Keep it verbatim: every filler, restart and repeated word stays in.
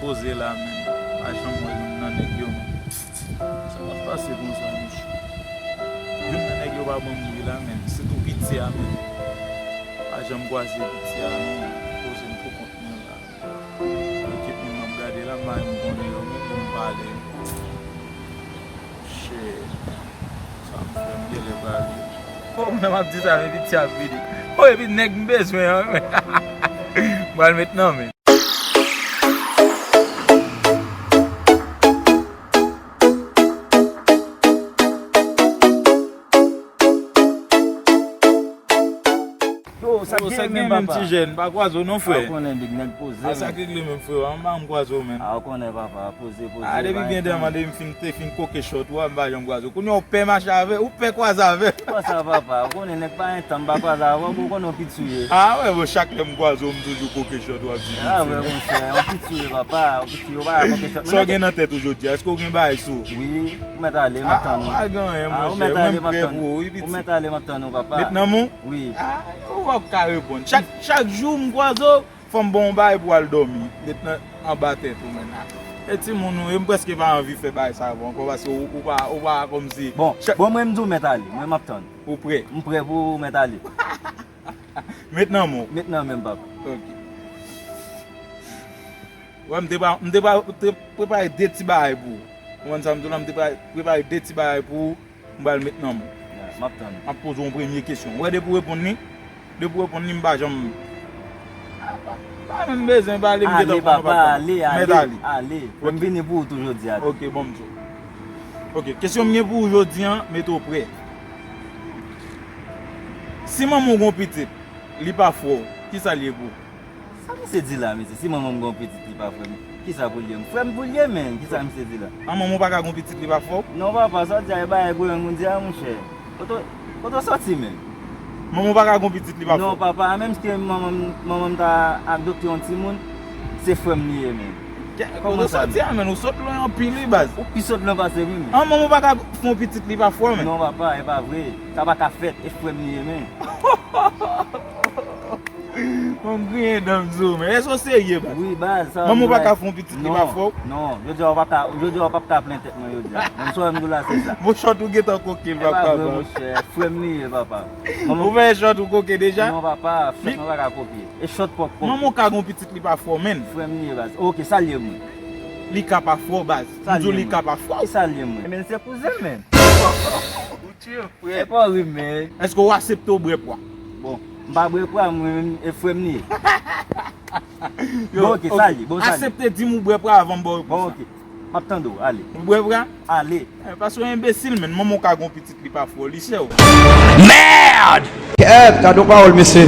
Poze la, men. Pa janm wè youn nan nèg yo, men. Sa pa pase konsa, monchè. Youn nan nèg yo pa ban m ri la, men. Sitou piti a, men. Pa janm kwaze piti a, non. Poze m pou kont mwen la. Ekip moun m ap gade la, m pa menm konnen yo, men pou m pale. Shit. Sa m fè, m genlè pral. Oh, mwen m ap di sa, men piti ap vini. Oh, epi nèg m bezwen an, men. M pral met nan men. Yo, sa k gen menm, papa? Ti jèn, pa kwaze w non, frè. A, ou konnen, big nèg poze. A, sa k regle menm, frè? An ba m kwaze w, menm. A, ou konnen, papa, poze, poze. A, depi gen tan, mande m fin, te fin koke short ou a, m pa janm kwaze w. Kounye a ou pè mache avè, ou pè kwaze avè. Kòman sa, papa? Ou konnen nèg pa gen tan, m pa kwaze avè w, ou konnen yon piti w ye. A, wè, bon, chak lè m kwaze w, m toujou koke short ou ap di piti. A, wè, monchè, yon piti w ye, papa, yon piti w ye, ou pa ka koke short. Sa w gen nan tèt ou jodi a? Èske w gen bagay sou ou? Wi, ou mèt ale, m ap tann ou. A, pa gen anyen, monchè. Mwen m prè pou ou, wi, piti. Ou mèt ale, m ap tann ou, papa. Met nan men w? Wi. A, ou p ap ka reponn. Chak, chak jou m kwaze w, fò m ba w yon bagay pou w al dòmi. Met nan anba tèt ou, men la. E timoun ou ye, m prèske pa anvi fè bagay sa avè w ankò, paske ou, ou pa, ou pa kòmsi. Bon, bon, mwen m di w mèt ale, mwen m ap tann. Ou prè? M prè pou w mèt ale. Met nan men w. Met nan men m, papa. Ok. Wè, m te pa, m te pa, te prepare de ti bagay pou ou. Ou konprann sa m di w la, m te pa, prepare de ti bagay pou ou. M pral met nan men w. Ya, m ap tann. M ap poze w yon premye kesyon. Ou wè depi w reponn li, depi w reponn li, m pa janm, pa, pa menm bezwen pale, m gentan konn w p ap pale. Ale, papa, ale, ale, ale. Mèt ale. Ale. Ok. M vini pou ou tou jodi a. Ok, bon, m di w. Ok, kesyon m gen pou ou jodi a, mete w prè. Si manman w gen yon pitit, li pa frè w, kisa l ye pou ou? Sa misye di la, mesye? Si manman m gen yon pitit, li pa frè m, kisa pou l ye? Frè m pou l ye, men. Kisa misye di la? An, manman w pa ka gen yon pitit, li pa frè w? Non, papa, sa w di a, e bagay gwo moun di a, monchè. Kote, kote w soti, men? Manman w pa ka gen yon pitit, li pa frè w? Non, papa, a menm ke manman m, manman m ta adopte yon timoun, se frè m li ye, men. Kote w soti a, men? Ou sot lwen anpil, wi, baz. Ou pi sot lwen pase m, wi, men. An, manman w pa ka fè yon pitit, li pa frè w, men. Non, papa, e pa vre. Sa pa ka fèt, e frè m li ye, men. Bon, m griyen dan m sou ou, men. Èske w serye, baz? Wi, baz, sa. Manman w pa ka fè yon pitit, li pa frè w? Non, jodi a w pa ka, jodi a w p ap ka plen tèt mwen jodi a. Menm si w wè m di w la, se sa. Bon, short ou gentan koke, papa. E pa vre, monchè, frè m li ye, papa. Ou fè short ou koke deja? Non, papa, short mwen pa ka koke. E short pòp koke. Manman w ka gen yon pitit, li pa frè w, menn. Frè m li ye, baz. Ok, sa l ye, mwen? Li ka pa frè w, baz. M di w li ka pa frè w. Sa l ye, mwen? Sa l ye, mwen? Men se kouzen, menn. Ou tchif, frè. E pa ri, men. Èske w aksepte w bwè pwa? Bon, m pa bwè pwa, mwen menm, e frè m li ye. Yo, bon, ok, sa l ye, bon, sa l ye. Aksepte di m ou bwè pwa avan m ba w repons la. Bon, ok. M ap tande w, ale. Ou bwè pwa? Ale. Eh, paske w enbesil, menn. Manman w ka gen yon pitit, li pa frè w, li sè w. Merde! Kèt, gade yon pawòl, mesye.